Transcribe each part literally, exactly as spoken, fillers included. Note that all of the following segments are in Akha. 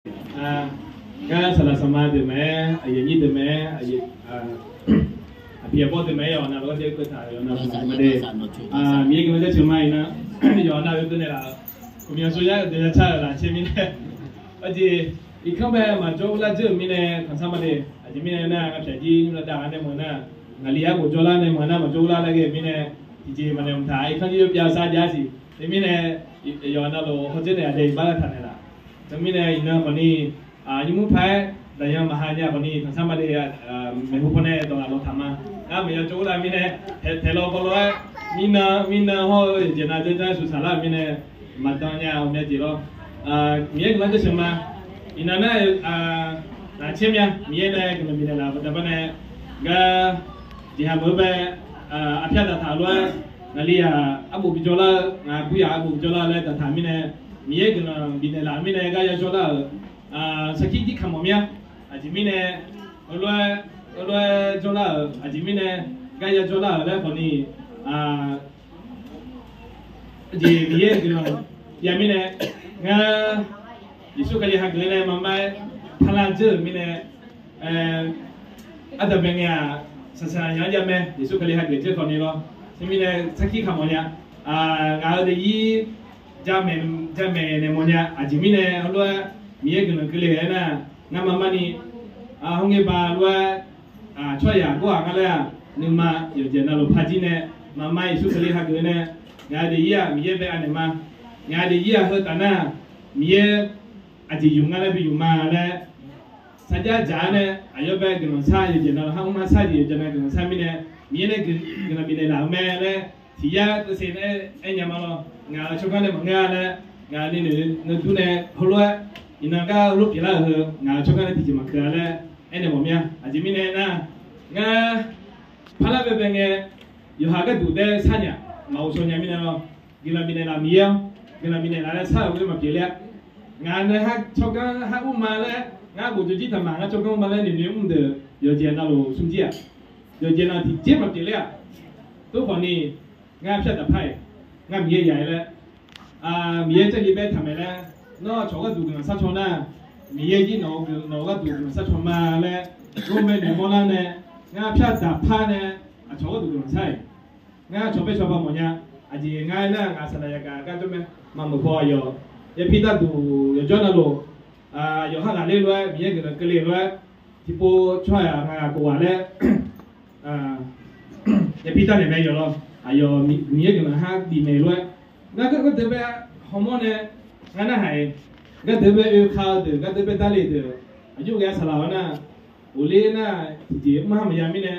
Gar saqlaq saqma deuq mae-aer, aqyuif aqnyir deuq mae-aer, aqpiq aqbawr deuq mae-aer, yawqha navluf-aer keuv taq yawqha navluf ma de. Miqyaer guiqlanq jaceuq ma iqnan, yawqha navluf keuv naeqlaf-euq, uqmyanq sov yar-euq deuq yacar-euq lafcaer mirnae, aqjeq irkanr bae maqjawr urlar dzeur-euq mirnae kanqsar ma de. Aqjeq mirnae nar, ngapyaq jir nymr lavdav-a nae meuq nar, ngaqli arbof jawrlar nae meuq nar maqjawr urlar laer ghae-euq mirnae, tiqjeq maqnaeq mqtaq irkanr jir yawpyav sar jav siq. Teumirnae yawqha navluf hawdzeur naeq aqdui iqbax lar taq naeqlaf. Teumirnae iqnan khawfni, nymr paq-aer daqyan maqha nya khawfni kanqsar ma de. Maeqhu pawnae dawq ghaq lawq taq ma. Ngar maqya jawr urlar mirnae, taeq law baw law-aer, mirnan mirnan hawr-eu yawqjeq nav janrjanr-aer shuf saqlar-euq mirnae, maqdan nya-eu myav jeq lawr. Miqyaer guiqlanq jaceuq ma. Iqnan nar, lafcaer myav Miqyaer nae guiqlanq bifnaeq laf-euq baqda bar nae, gar jeqha meuq-eu bae, arpyar daqtaq lof-aer, ngaqli-aq arbof bijawr lar-eu, ngaq bur yaf arbof bijawr lar-eu laer daqtaq mirnae, Miqyaer guiqlanq bifnaeq laf-euq mirnae gar ya jawr lar-euq, sarkir jir kamq mawf myav. Aqjeq mirnae, heulof-aer, heulof-aer jawr lar-euq aqjeq mirnae, gar ya jawr lar-euq laer khawfni, aqjeq Miqyaer guiqlanq byav mirnae, ngar Yeqsur Kali hageuf nae maqma-aer parlar dzeur-euq mirnae, ardanqbae ngae-aq, saqsaq nya-anr jav mae. Yeqsur Kali hageuf dzeur khawfni lawr. Teumirnae sarkir kamq mawf nya. Ngaq-euq daefzir jamaeq naeq mawf nya. Aqjeq mirnae heulof-aer Miqyaer guiqlanq keuvle-aer nar, ngar maqma ni, hawr ngae ba lof-aer, tsawrhaq gawr-aq ngar laer-aq, nuima yawqjeq navluf par jir nae, maqma Yeqsur Kali hageuf nae, ngaq-euq daefzir-aq Miqyaer bae anaeq ma. Ngaq-euq daefzir-aq heu taf nar, Miqyaer aqjeq yuf ngar laer bi yuf ma laer, sarjax dzaq-aer nae aqyawf bae guiqlanq shar yawqjeq navluf, har mrma shar jeq yawqjeq nav guiqlanq shar mirnae, Miqyaer nae guiqlanq bifnaeq laf-euq mae laer tiq yar teusev nae aer nya ma lawr. Ngaq-euq tsawrganr nae maqngeur-a laer, ngaq nuinoeq nuidur nae heulof-aer, iqnan gar heulof pyeuflar-euq heu ngaq-euq tsawrganr nae tiqjeq maqkeuv-a laer aernaeq mawf myav. Aqjeq mirnae nar, ngar parlar baebae ngae, yawqha gharduq daer sharnya, maqghov shaw nya mirnae lawr. Guiqlanq bifnaeq laf Miqyaer-anr, guiqlanq bifnaeq laf laer shar-euq ghoer maqpyeuf ler-a. Ngaq nae har tsawrganr har mrma laer, ngar ghofdov jir taqmaq ngar tsawrganr mrma laer noeqnoeq mr deuq yawqjeq navluf smr jir-aq, yawqjeq navluf tiqjeq maqpyeuf ler-aq. Tov khawfni, ngar pyar daq par-iq, ngar Miqyaer ya-aer laer, Miqyaer jarlif bae taqmaeq laer, nawr aqcawq gharduq guiqlanq sharcaw nar, Miqyaer jir nawq-eu gharduq guiqlanq sharcaw ma laer, ghoer mae noeqmawr lar nae, ngar pyar daq par nae, aqcawq gharduq guiqlanq shar-iq, ngar cawq bae cawba mawfnya. Aqjeq ngar nar ngaq saqlaq yagaq gar jawr mae, maqmeuq paw aqyawf yapi darduq yawqjawr navluf, yawqha ghaqler lof-aer Miqyaer guiqlanq keuvle lof-aer, tiqpov tsawrhaq ngaq ghaq khof ghaq laer yapi darnaeq mae yawf lawr. Aqyawf Miqyaer guiqlanq har bifnaeq lof-aer, ngar gardeuv bae hawmawr nae, ngar narhaq-iq, gardeuv bae oeka deuq, gardeuv bae darle deuq, aqjox ghae-a saqlaq-awr nar, ghofler nar tiqjeq mr har maqya mirnae,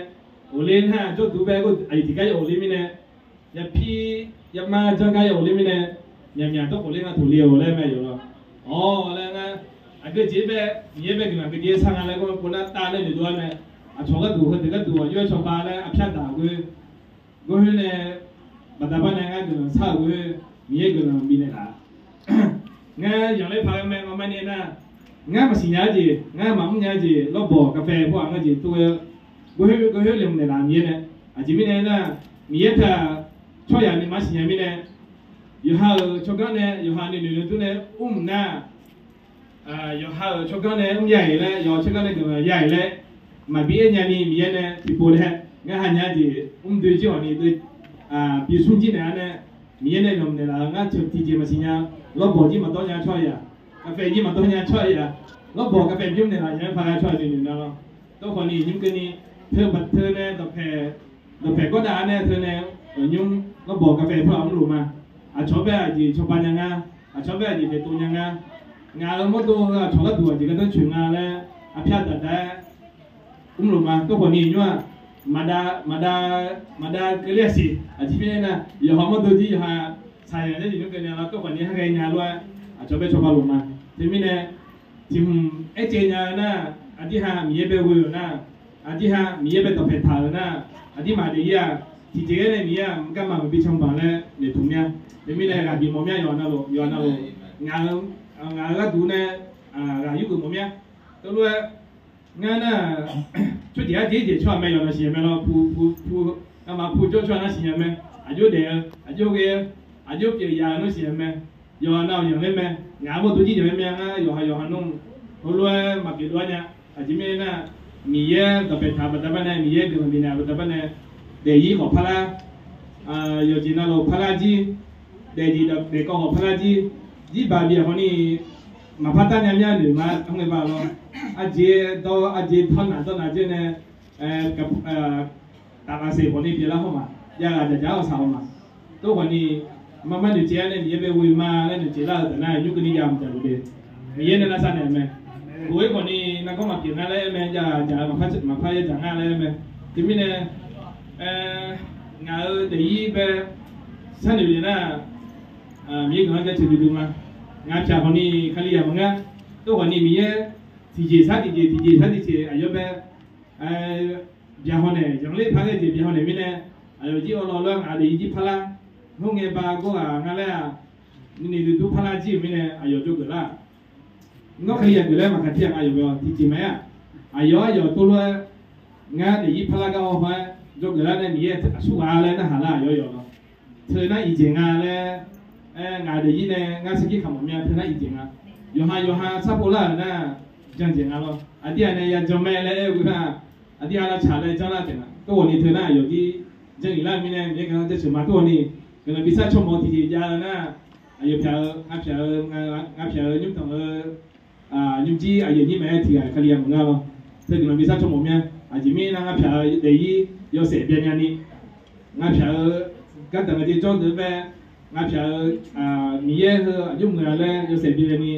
ghofler nar jawrduq bae aqyuif tiqgar ya ghofler mirnae, yapir yamar janr gar ya ghofler mirnae, myaqmyaq dawrkhof ler nga toqle-awq laer mae yawf lawr. Awr laer ngar, aqgeu jeq bae Miqyaer bae guiqlanq geujeq sar nga laer gawr pov nar tav nae noeqdov-ar mae. Aqcawq gharduq heudeuq gharduq aqjox-aer cawba laer arpyar daq-euq ghoer, gawr khoer nae baqda bar nae ngar guiqlanq shar-euq ghoer, Miqyaer guiqlanq bifnaeq laf. Ngar yanqler paq-aer mae, ngamaf ni nar, ngar maqsiq nya-eu jeq, ngar maqmr nya-eu jeq, lawrbawq kaqfae pawghaq ngar jeq tov-aer, gawr khoer gawr khoer laeqhmq naeqlaf Miqyaer nae. Aqjeq mirnae nar, Miqyaer taq tsawrhaq nuima siqnya mirnae, yawqha-euq tsawrganr nae yawqha nuinoeq nuidur nae mrmq nar, yawqha-euq tsawrganr nae mr ya-iq laer, yawqha tsawrganr nae guiqlanq ya-iq laer, maqbi aer nyani Miqyaer nae tiqpov laer ngar hanya jeq mr doe jir hawq ni doe, bi smr jir naeq-a nae, Miqyaer nae nawq naeqlaf-eu ngar tiqjeq maqsiq nya. Lawrbawq jir maqdawr nya tsawrhaq yaq, kaqfae jir maqdawr nya tsawrhaq yaq, lawrbawq kaqfae jir mr naeqlaf nya-aer paq-aer tsawrhaq nuinoeq na lawr. Dawrkhawf ni nymr keuvni, teu baq teu nae dawqpaeq, dawqpaeq gawrdav-a nae teu nae, nymr lawrbawq kaqfae pawghaq mrluf ma. Aqcawq bae aqjeq cawba nya nga, aqcawq bae aqjeq daeftov nya nga, ngaq-euq mawrdo heu aqcawq gharduq aqjeq gardanr coeq nga laer, arpyar daq daq-aer mrluf ma. Dawrkhawf ni nymr-aq, maqdav, maqdav, maqdav keuvler-a siq. Aqjeq mirnae nar, yawqha mawrdo jir yawqha saqyaq nar jeq nymr keuvni lar dawrkhawf ni har ghae nya lof-aer, aqcawq bae cawba luf ma. Teumirnae, tiq hmq aer caev nya-eu nar, aqdirha Miqyaer bae ghoe-euq nar, aqdirha Miqyaer bae dawqpaeq taq-euq nar, aqdirmaf daefzir-aq, tiqjeq-aer nae Miqyaer-aq garma maqbi canbaq laer noeqtmq mya. Teumirnae ghaq bif mawf mya yawqha navluf, yawqha navluf, ngaq-euq gharduq nae ghaq yurgeuf mawf mya. Teulof-aer ngar nar, tsawrjeq arjeq jeq tsawrhaq mae yawqha navluf siqnya mae lawr, pu, pu, pu, ngamaf pu jawr tsawrhaq nar siqnya mae. Aqjox daef-eu, aqjox ghae-eu, aqjox pyeuf yaf-eu nar siqnya mae. Yawqha nav-euq yanqler mae. Ngaq-anr mawrdo jir yanqler mae ngar, yawqha yawqha nmr heulof-aer maqpyeuf dov-ar nya. Aqjeq mirnae nar, Miqyaer dawqpae taq-eu baqda bar nae, Miqyaer guiqlanq bifnaeq-euq baqda bar nae, daefzir khawf parlar, yawqjeq navluf parlar jir, daefjeq daefkawv khawf parlar jir, jirbaq bif-aq khawf ni, maqpar tar nya mir-a noeq ma, hmr ngae ba lawr. Arjeq dawr, arjeq dawrnaq dawrnaq dzer nae, taqlaqseq khawf ni pyeuflar haw ma, jav ghaq dzaqdzaq-awr saq-awq ma. Tov khawf ni, marmar noeqcaev-ar nae Miqyaer bae ghoe ma laer noeqcaev lar-eu taef nar, nymr keuvni jav maqdzaq luf de. Miqyaer nae lavsav naeq-eu mae. Ghof-ir khawf ni nargawr maqpyeuf ngar laer aer mae, jav dzaq-eu maqpar yaeq dzaq ngar laer aer mae. Teumirnae, ngaq-euq daefzir bae sharnoeq le nar, Miqyaer guiqlanq jaceuq duidui ma. Ngaq pyaq khawf ni Kalizaq maqngar. Tov khawf ni Miqyaer tiqjeq sar tiqjeq, tiqjeq sar tiqjeq aqyawf bae byaqhaw naeq, zanqler par ghae jeq byaqhaw naeq mirnae, aqyawf jir awrlaw lof-aer ngaq daefzir jir parlar, hmr ngae ba gawr ghaq nga laer-aq, nuinoeq duidui parlar jir-euq mirnae aqyawf jawrgeuf lar. Nawr Kalizaq geuf laer maqkaq tir-aq, aqyawf bae tiqjeq maqaer-aq, aqyawf aqyawf tov lof-aer ngar daefzir parlar gar-awr haw-aer jawrgeuf lar nae Miqyaer aqsurghaq laer narhaq lar aqyawf yawf lawr. Teu nar iqjeq nga laer, aer ngaq daefzir nae ngar sarkir kamq mawf mya teu nar iqjeq nga. Yawqha yawqha sarpov lar-euq nar, jan jeq nga lawr. Aqdir ghaq nae ya jan mae laer aer-eu nar, aqdir ghaq lavtsaq laer janr lar taef nga. Tov khawf ni teu nar aqyawf jir jan-iq lar-eu mirnae Miqyaer guiqlanq jaceuq ma. Tov khawf ni guiqlanq bi sar caw mawf-eu tiqjeq jav-eu nar, aqyawf pyaq-eu, ngaq pyaq-eu, ngaq pyaq-eu nymr tanq-eu nymrjir aqyuif aqnyir maqaer tiq ghaq Kalizaq maqnga lawr. Teu guiqlanq bi sar caw mawf mya. Aqjeq mirnae ngar pyaq-eu daefzir yawshaef byan nyani, ngaq pyaq-eu gardanq jeq jawr deuq bae, ngaq pyaq-eu Miqyaer heu aqjox muiq-a laer yawshaef byan nyani,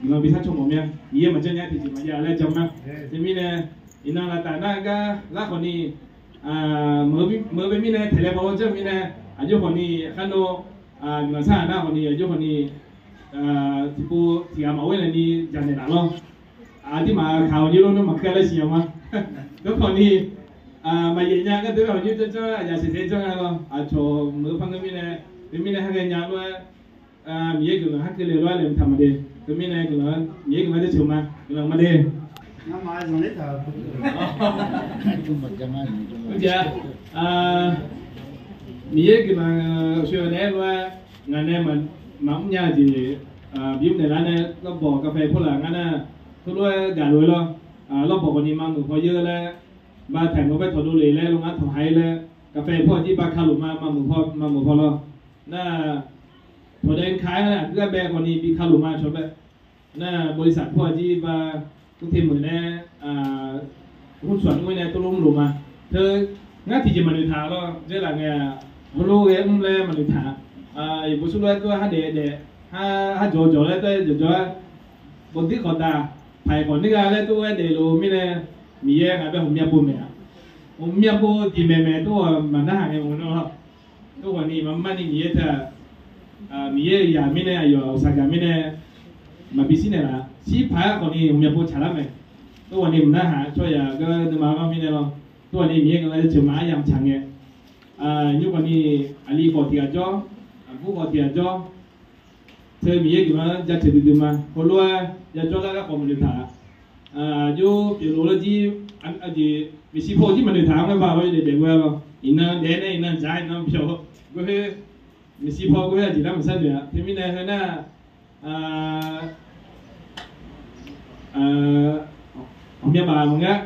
guiqlanq bi sar caw mawf mya. Miqyaer maqjanr nya tiqjeq maqjav laer jan ma. Teumirnae iqnan laqtaf nar gar lar khawf ni, meuq-eu bae mirnae taeqlaeq paw janr mirnae, aqjox khawf ni kharnov, guiqlanq sar-aq nar khawf ni aqjox khawf ni tiqpov tiq ghaq maqghoer naeq ni jaqnaeq laf lawr. Aqdirmaf kaq-awq nymr lor, nawmaf keuv-a laer siqnya ma. Dawr khawf ni, maqyaef nya gardeuv-aer aqnymr janr janr-aer aqyaf saeqsaeq janr-a lawr. Aqcawq meuq-eu par ngeur mirnae, teumirnae har ghae nya lof-aer, Miqyaer guiqlanq har keuvle lof-aer laeqhmq taq maqde. Teumirnae guiqlanq, Miqyaer guiqlanq jaceuq ma, guiqlanq maqde. Miqyaer guiqlanq, sheuq naeq-aer lof-aer ngaq nae maqmr nya jeq bimr naeqlar nae lawrbawq กาแฟ pawlaf ngar nar, tov lof-aer gaq lof-aer lawr. Lawrbawq khawf ni maqmuiq paw yeur laer, ba taiq mawr bae tawq dovle laer, lof ngar tawq ha-ir laer, กาแฟ pawr-aq jir ba ka luf ma, maqmuiq paw, maqmuiq paw lawr. Nar, tawq dae ka-aer nar aqgeu gar bae khawf ni bi ka luf ma cawq bae. Nar, บริษัท pawr-aq jir ba, kurte meuq nae, หุ้นส่วน mr-ir nae tov lof mrlof ma. Teu, ngar tiqjeq maqnoeq taq lawr, dzeurlaf ngae-aq, heulof ghae mr laer maqnoeq taq. Yawqbo surlof-aer tov-aer har daef daef, har, har jawq jawq laer tov-aer jawq jawq-aer, bawqdir khawqdaq, paiq khawq nir gha laer tov-aer daefluf mirnae, Miqyaer ngaq bae ghawqmya pov maeq-aq. Ghawqmya pov diq maeq maeq tov-aq maqnarhaq ngae maqngeur lawr. Tov khawf ni maqmr mar ni Miqyaer teu-aq, Miqyaer-euq yaq mirnae aqyawf-euq saqgaq mirnae maqbi shir naeqlaf. Shir paq-aer khawf ni ghawqmya pov tsaqlar mae. Tov khawf ni maqnarhaq tsawrhaq gar nuima gar mirnae lawr. Tov khawf ni Miqyaer guiqlanq jaceuq ma, aryamq tsaq ngae. Nymr khawf ni aqli khawf tiq ghaq jawr, aqbur khawf tiq ghaq jawr, teu Miqyaer guiqlanq jaceuq duidui ma. Heulof-aer yajawr lar gar khawf maqnoeq taq. Aqjox pyeuflof lar jir, aqjeq, maeqshi paw jir maqnoeq taq-a, ngar ba lawr, daef daef ghoe-a lawr. Iqnan daef nae iqnan dzaq-aer iqnan pyawq ghoe, maeqshi paw ghoe aqjeq lar maqsar noeq-a. Teumirnae heu nar, aqmyanmaf maqngar.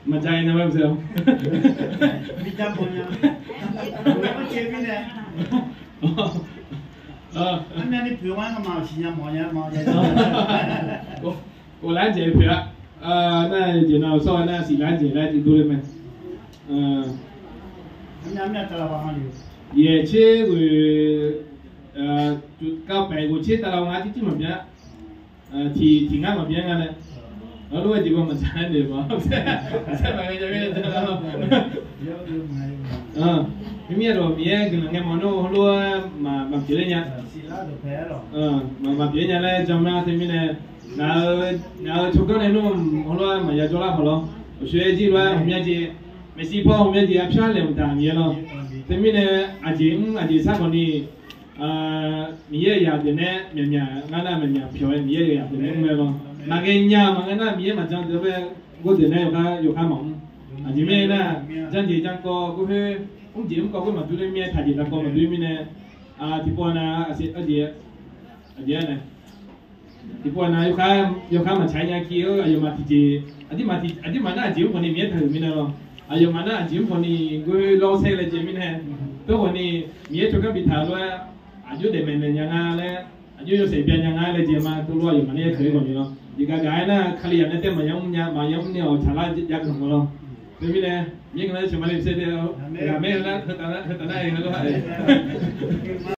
Maqdzaq-ir nar-a maqsiq-a. Ghoflar-anr jeq poeq-a. Nar jeq nav sawr-a nar siqlar-anr jeq laer tiqdov le mae. Yaeq tser ghoeq, kavpaef ghoeq tser tavlav ngar tirtir maqbyan. Tiq, tiq ngar maqbyan nga nae, heulof-aer jeq bae maqdzaq-aer noeq ma. Mirmir-aq dawq Miqyaer guiqlanq ngae mawf nar heulof-aer maqpyeuf ler nya. Maqpyeuf ler nya laer jan nar teumirnae, ngaq-euq tsawrganr nae nar heulof-aer maqya jawrlar khawf lawr. Uqshoe-aer jir lof-aer ghawqmya jeq, maeqshi paw ghawqmya jeq yapyar laeqhmq taq Miqyaer lawr. Teumirnae aqjeq mr aqjeq sar khawf ni, Miqyaer-euq yaq deuq nae myaqmyaq ngar nar myaqmyaq pyawq-aer Miqyaer-euq yaq deuq nae mr mae lawr. Maqghae nya maqngae nar Miqyaer maqjan deuq bae gordeuq nae yawkhav yawkhav maqmr. Aqjeq mirnae nar, janjeq jankawv gor khoer, mrjeq mrkawv khoer maqdur ler mir-aer taqjeq taqkawv maqdur mirnae, Tiqpov nav, aqjeq, aqjeq, aqjeq-a nae, tiqpov nav yawkhar maqtsaq nya ki-eu aqyawfmaf tiqjeq, aqdirmaf nar aqjeq-anr khawf ni Miqyaer taqhuiq mirnae lawr. Aqyawfmaf nar aqjeq-anr khawf ni ghoe lawr saer laejae mirnae, teu khawf ni Miqyaer tsawrganr biftaq-eu lof-aer aqjox daef maeqnaeq nya nga laer, aqjox yawshaef bya nya nga laejae ma teulof aqyawfmaf nae yaeqkeuv-ir khawf ni lawr. Jeqgaq gaq-aer nar Kalizaq nae tae maqya mr nya, maqya mr ni-awq tsaqlar jav-eu khawf lawr. Teumirnae, Miqyaer guiqlanq-anr sheuqma le saer tae-awr, ghaqmaer-eu nar heu taf nar heu taf nar-aer heu lawr-a.